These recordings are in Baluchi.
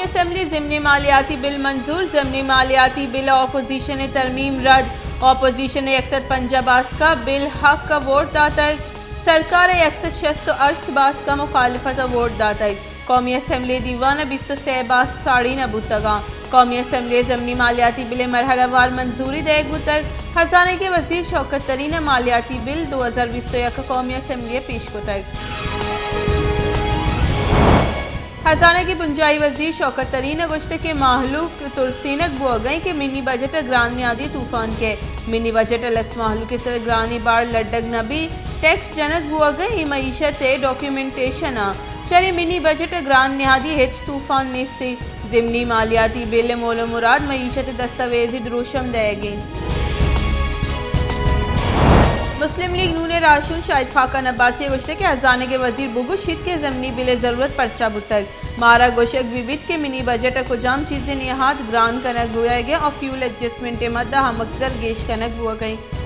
اسمبلی ضمنی مالیاتی بل منظور، ضمنی مالیاتی بل ء اپوزیشن ء ترمیم رد، اپوزیشن ء یک سد پنجاہ باسک ء بل حق ء ووٹ داتگ، سرکار ء یک سد شست ء ہشت باسک ء مخالفت ء ووٹ داتگ۔ قومی اسمبلی دیوان ء بیست ء سے باسک ساڑی نہ بوتگ انت۔ قومی اسمبلی ء ضمنی مالیاتی بل ء مرحلہ وار منظوری دئیگ بوتگ۔ خزانگی وزیر شوکت ترین ء مالیاتی بل دو ہزار بیست ء یک ء قومی اسمبلی ء پیش کتگ۔ خزانگی بنجاہی وزیر شوکت ترین ء گوشتگ کہ مہلوک ترسینگ بوگ ء انت کہ منی بجٹ ء گران نیادی طوفان کئیت۔ منی بجٹ ء لس مہلوک ء سر گرانی بار لڈگ نہ بیت، ٹیکس جنگ بوگ ء اے معیشت ء ڈاکیومنٹیشن ء، چرے منی بجٹ ء گران نیادی ہچ طوفان نیست۔ ضمنی مالیاتی بل ء مول ء مراد معیشت ء دستاویزی دروشم دئیگ انت۔ مسلم لیگ نون ء راہشون شاہد خاقان عباسی ء گوشتگ کہ ہزانگ ء وزیر بگوش ایت کہ ضمنی بل ء ضرورت پرچا بوتگ۔ مارا گوشگ بہ بیت کہ منی بجٹ ء کجام چیز ء نہاد گران کنگ بوگ ء آ فیول ایڈجسٹمنٹ ء مد ء ہمگزر گیش کنگ بوگ ء انت۔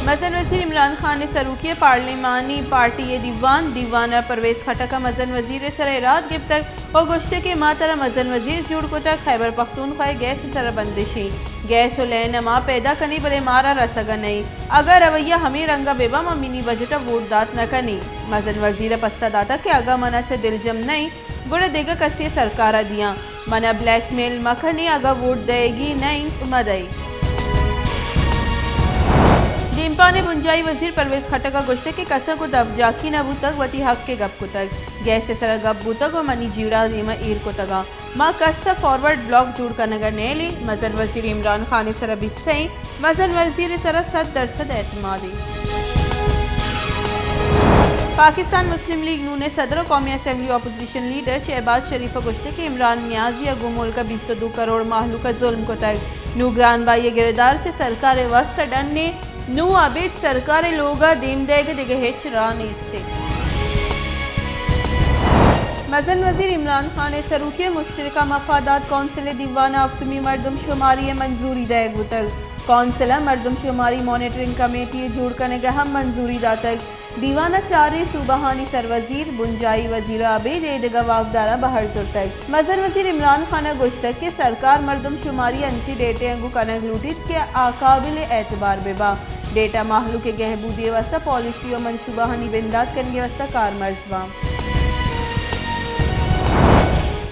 مزن وزیر عمران خان ء سروکی ء پارلیمانی پارٹی ء دیوان، دیوان ء پرویز خٹک ء مزن وزیر ء سر ء اراد گپتگ ء گوشتگ کہ ما ترا مزن وزیر جوڑ کتگ، خیبر پختونخوا ء گیس ء سر ء بندش انت۔ گیس ء لین ء ما پیدا کنیں بلے مارا رسگ ء نہ انت۔ اگاں رویہ ہمے رنگ ء بہ باں ما منی بجٹ ء ووٹ دات نہ کنیں۔ مزن وزیر ء پسہ داتگ کہ اگاں من ء چہ دلجم نہ انت گڑا دگہ کسے ء سرکار ء دیاں۔ من ء بلیک میل مہ کن ئے، اگاں ووٹ دئیگی نہ انت، مہ دئے۔ دیمپان ء بنجاہی وزیر پرویز خٹک ء گوشتگ کہ کس ء گوں دپ جاکی نہ بوتگ، وتی حق ء گپ کتگ۔ گیس ء سر ء گپ بوتگ ء منی جیڑہ دیم ء ایر کتگ ء ما کس ء فارورڈ بلاک جوڑ کنگ ء نیل ایں۔ مزن وزیر عمران خان ء سر ء بیست ء مزن وزیر ء سرا صد درصد اعتماد انت۔ پاکستان مسلم لیگ نون ء صدر و قومی اسمبلی اپوزیشن لیڈر شہباز شریف ء گوشتگ کہ عمران نیازی ء گوں ملک ء بیست ء دو کروڑ مہلوک ء ظلم کتگ۔ نوں گران بھائی ء گردار چہ سرکار ء وس ء ڈن انت۔ نوں ابید سرکار ء لوگ ء دیم دئیگ ء دگہ ہچ راہ نیست انت۔ مزن وزیر عمران خان ء سروکی ء مشترکہ مفادات کونسل ء دیوان ء ہفتمی مردم شماری ء منظوری دئیگ بوتگ۔ کونسل ء مردم شماری مانیٹرنگ کمیٹی ء جوڑ کنگ ء ہم منظوری داتگ۔ دیوان ء چاریں صوبہانی سروزیر، بنجاہی وزیر ء ابید اے دگہ واکداراں بہر زرتگ۔ مزن وزیر عمران خان ء گوشتگ کہ سرکار مردم شماری انچیں ڈیٹے ء گوں کنگ لوٹیت کہ آ قابل اعتبار بہ باں۔ ڈیٹا مہلوک ء گہبودی ء واستہ پالیسی ء منصوبہانی بندات کنگ ء واستہ کارمرز باں۔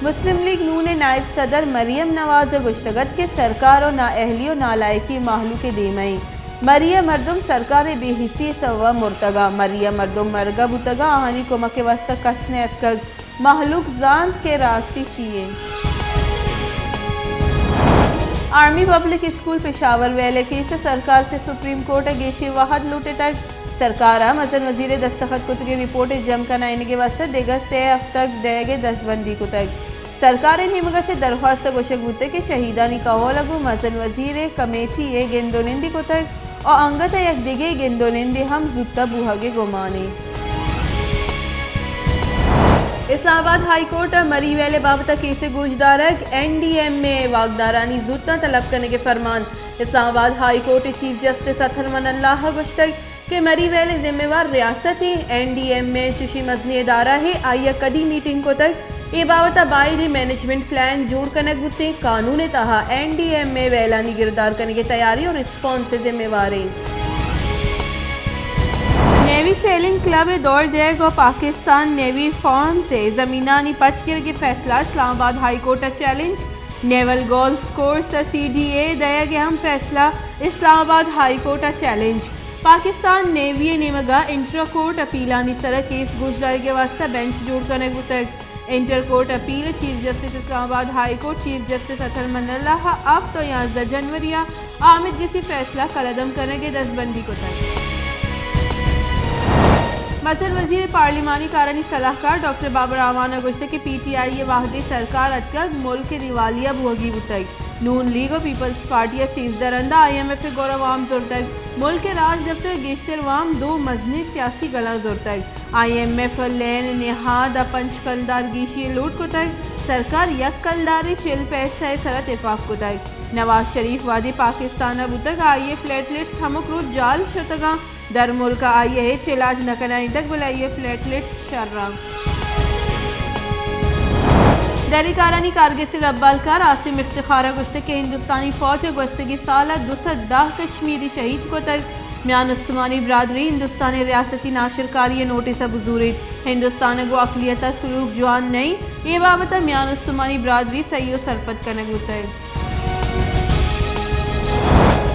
مسلم لیگ نون ء نائب صدر مریم نواز ء گوشتگ ات کہ سرکار ء نااہلی ء نالائکی مہلوک ء دیم ء انت۔ مری ء مردم سرکار ء بے حسی ء سبب ء مرتگ ء، مری ء مردم مرگ ء بوتگ ء، آہانی کمک ء واستہ کس نہ اتکگ۔ مہلوک زانت کہ راستی چی انت۔ آرمی پبلک اسکول پشاور ویل ء کیس ء سرکار چہ سپریم کورٹ ء گیشیں وہد لوٹتگ۔ سرکار ء مزن وزیر ء دستخط کتگیں رپورٹ ء جم کنائینگ ء واستہ دگہ سے ہفتگ دئیگ ء دزبندی کتگ۔ سرکار ء نیمگ ء چہ درخواست ء گوشگ بوتگ کہ شہیدانی کہول ء گوں مزن وزیر ء کمیٹی ء گند ء نندی کتگ ء انگت ء یک دگہ گند ء نندے ہم زوت ء بوہگ ء گمان انت۔ اسلام آباد ہائی کورٹ ء مری ویل ء بابت ء کیس ء گوشدارگ، این ڈی ایم اے ء واکدارانی زوتاں طلب کنگ ء فرمان۔ اسلام آباد ہائی کورٹ ء چیف جسٹس اطہر من اللہ ء گوشتگ کہ مری ویل ء ذمہ وار ریاست انت، این ڈی ایم اے چوشیں مزنیں ادارہ ہے، آئی ء کدی میٹنگ کتگ؟ اے بابت ء باید ایں مینجمنٹ پلان جوڑ کنگ بوتیں، قانون ء تہا این ڈی ایم اے ویلانی گردار کنگ ء تیاری و ریسپانس ء ذمہ وار انت۔ نیوی سیلنگ کلب ء دور دیگ و پاکستان نیوی فارمز ء زمینانی پچ گرگ ء فیصلہ، اسلام آباد ہائی کورٹ ء چیلنج۔ نیول گولف کورس ء سی ڈی اے دئیگ ء ہم فیصلہ، اسلام آباد ہائی کورٹ ء چیلنج۔ پاکستان نیوی ء نیمگ ء انٹرا کورٹ اپیلانی سر ء کیس گوشدارگ ء واستہ بینچ جوڑ کنگ بوتگ۔ انٹر کورٹ اپیل ء چیف جسٹس اسلام آباد ہائی کورٹ چیف جسٹس اطہر من اللہ ء ہفت ء یازدہ جنوری ء آمدگسی فیصلہ قلعدم کنگ ء دزبندی کتگ۔ مزن وزیر پارلیمانی کارانی سلاہکار ڈاکٹر بابر اعوان ء گوشتگ کہ پی ٹی آئی ء وہدے سرکار اتکگ، ملک ء دیوالیہ بوہگی بوتگ۔ نون لیگ و پیپلز پارٹی ء سیزدہ رند ء آئی ایم ایف ء گورا وام زرتگ۔ ملک ء راج دفتر ء گیشتر وام دو مزنیں سیاسی گلاں زرتگ۔ آئی ایم ایف ء لین نہاد ء پنچ کلدار گیشی ء لوٹ کتگ۔ سرکار یک کلدار ء چل پیسہ ء سرا تپاک کتگ۔ نواز شریف وہدے پاکستان ء بوتگ، آئی ء پلیٹلیٹس ہمک روچ جال شتگاں۔ در ملک ء آئی ء ہچ علاج نہ کنائینتگ، بلے آئی ء پلیٹلیٹس شر آں۔ دری کارانی کارگس ءِ ربالکار عاصم افتخار ءَ گوشتگ کہ ہندوستانی فوج ءَ گوستگیں سال ءَ دو سد دہ کشمیری شہید کتگ۔ میان استمانی برادری ہندوستان ءِ ریاستی ناشرکاری ءِ نوٹس ءَ بزوریت۔ ہندوستان ءَ گوں اقلیت ءَ سلوک جوان نہ انت، اے بابت ءَ میان استمانی برادری سہی ءُ سرپد کنگ بوتگ۔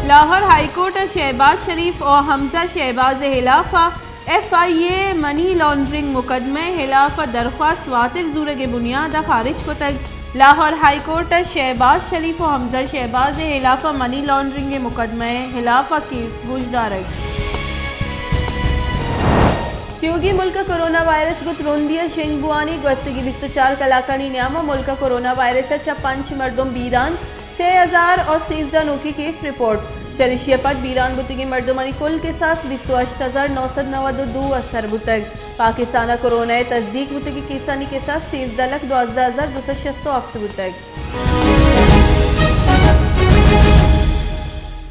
لاہور ہائی کورٹ ءَ شہباز شریف ءُ حمزہ شہباز ءِ ہلاف ءَ ایف آئی اے منی لانڈرنگ مقدمہ ءِ ہلاف ءَ درخواست واتر زورگ ءِ بنیاد ءَ خارج کتگ۔ لاہور ہائی کورٹ ءَ شہباز شریف ءُ حمزہ شہباز ءِ ہلاف ءَ منی لانڈرنگ ءِ مقدمہ ءِ ہلاف ءَ کیس گوشدارگ۔ تیوگیں ملک ءَ کرونا وائرس گوں ترندی ءَ شنگ بوانی، گوستگیں بیست ءُ چار کلاکانی نیام ءَ ملک ءَ کرونا وائرس ءَ چہ پنچ مردم بیران، سے ہزار ءُ سیزدہ نوکیں کیس رپورٹ۔ چریشی ءَ پد بیران بوتگیں مردمانی کل کساس بیست ءُ ہشت ہزار نو سد نود ءُ دو ءَ سر بوتگ۔ پاکستان ءَ کرونا ءِ تصدیق بوتگیں کیسانی کساس سیزدہ لکھ دوازدہ ہزار دو سد شست ءُ ہفت بوتگ۔